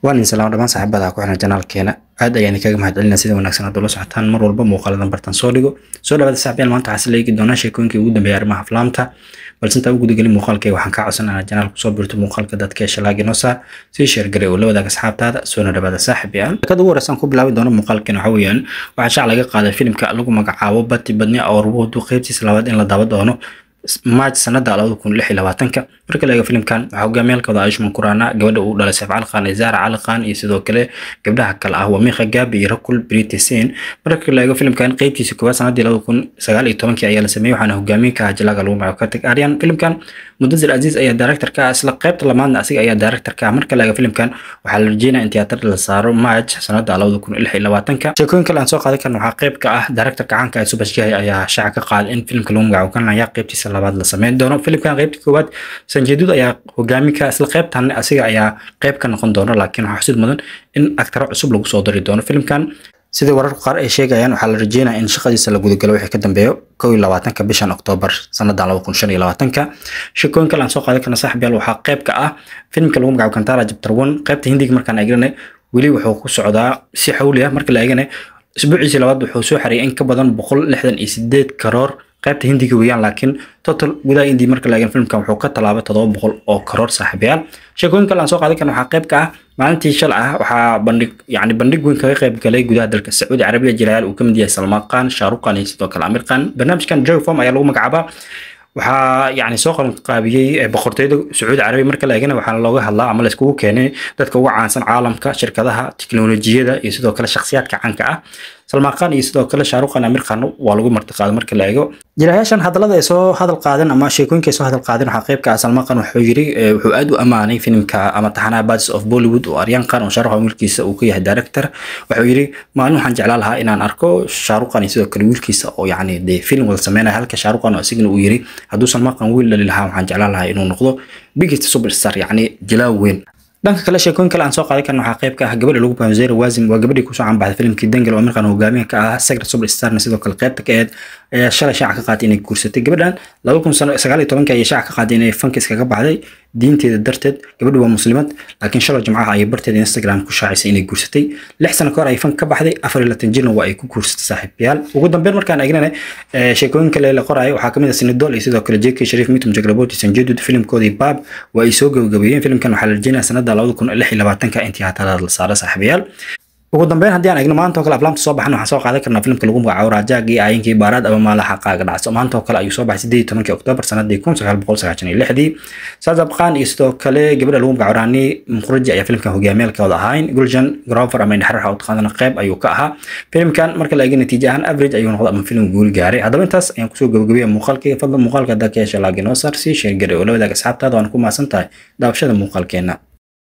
Waan idin salaam dhammaan saaxiibada ku xiran janaalkeena. Aad ayaan idinkaga mahadcelinaa sida wanaagsan aad ula socotaan mar walba muuqaaladan bartan soo dhigo. Soo dhawaada saaxiibayaal, maanta waxaa isla eegi doonaa sheekooyinkii ugu dambeeyay arrimaha aflaamta. Balse intaan u gudagelin muuqaalkayga, waxaan kaa codsanayaa janaalka kusoo biirto, muuqaalka dadka hesha like inoo saar, sii share garee oo la wadaag asxaabtaada. Soona dhawaada saaxiibayaal. Sheekada ugu horeysa aan ku bilaabi doono muuqaalkeena waxaa weeyaan, waxaa shaac laga qaaday filimka lagu magacaabo Pati Patni Aur Woh 2 qaybtiisa labaad in la daawan doono March sanada 2026. Marka la eego filimkan, waxaa hogaamiyaalkooda Ayushmann Khurrana, gabadha uu dhalay Saif Cali Khan ee Zara Cali Khan, iyo sidoo kale gabdhaha kale ah Wamiqa Gabbi iyo Rakul Preet Singh. Marka la eego filimkan, qaybtiisa koowaad sanadii 2019 ayaa la sameeyey, waxaana hogaamiye ka ah jilaaga lagu magacaabo Kartik Aaryan. Filimkan Mudassir Aziz ayaa director ka ah, isla qaybta labaadna asiga ayaa director ka ah. Marka la eego filimkan, waxaa la rajeynaya in tiyaatarada la saaro March sanada 2026. Sheekooyin kale aan soo qaadan karno waxaa qayb ka ah directorka caanka ah Subhash Ghai ayaa shaaca ka qaaday in filimka lagu magacaabo Kanaya qaybtiisa labaad la sameyn doono. Filimkan qaybta koowaad Sanjay Dutt ayaa hogaami ka, isla qaybtan asiga ayaa qayb ka noqon doona, laakiin waxaa xusid mudan in actaro cusub lagu soo dari doono filimkan. Sida wararka qaar ay sheegayaan, waxaa la rajeynayaa in shaqadiisa la gudagalo wixii ka dambeeyo 21-ka bishan Oktoobar sanadan 2025. Sheekooyin kale aan soo qaadan karna saaxiibayaal waxaa qayb ka ah filimka lagu magacaabo Kantara Chapter 1. Qaybta Hindiga markaan eegnay, weli wuxuu ku socdaa si xawli ah. Marka la eegana isbuuciisii labaad, wuxuu soo xareeyay in ka badan 168 karoor qaybta Hindiga weeyaan, laakiin total gudaha India marka la eegana filimkan wuxuu ka tallaabay 700 oo karoor saaxiibayaal. Sheekooyin kale aan soo qaadan karna waxaa qayb ka ah maalintii shalay ah waxaa bandhig, yacni bandhig weyn kaga qayb galay gudaha dalka Sacuudi Carabiya jilayaal uu ka mid yahay Salmaan Khan, Shah Rukh Khan iyo sidoo kale Amir Khan. Barnaamijkan Joy Form ayaa lagu magacaabaa, waxaa yacni soo qaban qaabiyey boqortooyada Sacuudi Carabiya. Marka la eegana, waxaana looga hadlaa ama la iskugu keenay dadka ugu caansan caalamka, shirkadaha tiknoolajiyada iyo sidoo kale shakhsiyaadka caanka ah. Salmaan Khan iyo sidoo kale Shah Rukh Khan, Amir Khan waa lagu martiqaaday. Marka la eego jilayaashan, hadallada ay soo hadal qaadeen ama sheekooyinka ay soo hadal qaadeen waxaa qayb ka ah Salmaan Khan. Wuxuu yiri, wuxuu aad u amaanay filimka ama taxanaha Birds of Bollywood oo Aryan Khan oo Shah Rukh Khan wiilkiisa uu ka yahay director. Wuxuu yiri, maalin waxaan jeclaan lahaa inaan arko Shah Rukh Khan iyo sidoo kale wiilkiisa oo yacni dee film wada sameynaya, halka Shah Rukh Khan oo isagana uu yiri, hadduu Salmaan Khan wiil dhali lahaa, waxaan jeclaan lahaa inuu noqdo biggest superstar, yacni jilaa weyn. Dhanka kale, sheekooyin kale aan soo qaadan karno waxaa qayb ka ah gabadha lagu Zahira Wasim. Waa gabadhii kusoo caanbaxday filimkii Dangal oo Amir Khan hogaamiyaha ka ah, Secret Superstarna sidoo kale qaybta ka ahayd, ayaa shalay shaaca ka qaatay inay guursatay. Gabadhan 2019 ayay shaaca ka qaaday inay fanka iskaga baxday diinteeda darteed. Gabadhu waa muslimad, laakiin shalay Jumcaha ayay barteeda Instagram ku shaacisay inay guursatay. 6 sano ka hor ay fanka ka baxday, 24 jirna waa ay ku guursatay saaxiibayaal. Ugu dambeyn, markaan eegnana sheekooyin kale la qoraayo waxaa kamid ah Sunny Deol iyo sidoo kale J.K. Sharif, Mithun Chakraborty, Sanjay Dutt filimkoodii Baap waa ay soo gabagabeeyeen. Filimkan waxaa la rajeynaya sanada 2026 intii hatalada la saaro saaxiibayaal. Ugu dambeyn, haddii aan eegno maanta oo kale aflaamta soo baxan, waxaan soo qaadan karnaa filimka lagu magacaabo Rajaag iyo Aayinkii Baaraad ama Maalaha Qaaga Dhacso. Maanta oo kale ayuu soo baxay, 18-kii Oktoobar sanadii 1996-dii. Shadab Khan iyo sidoo kale gabadha lagu magacaabo Rani Mukhraji ayaa filimkan hogaamiyaalkooda ahayn. Gulshan Grover ama Indhaxar waxa u taqaanana qayb ayuu ka ahaa. Filimkan marka la eego natiijo ahaan average ayuu noqday ama filim guul gaaray. Haddaba intaas ayaan kusoo gabagabeeyay muuqaalkayga. Fadlan muuqaalka haddaa ka hesha like inoo saar, sii share garee oo la wadaag asxaabtaada. Waan ku mahadsan tahay daawashada muuqaalkeena.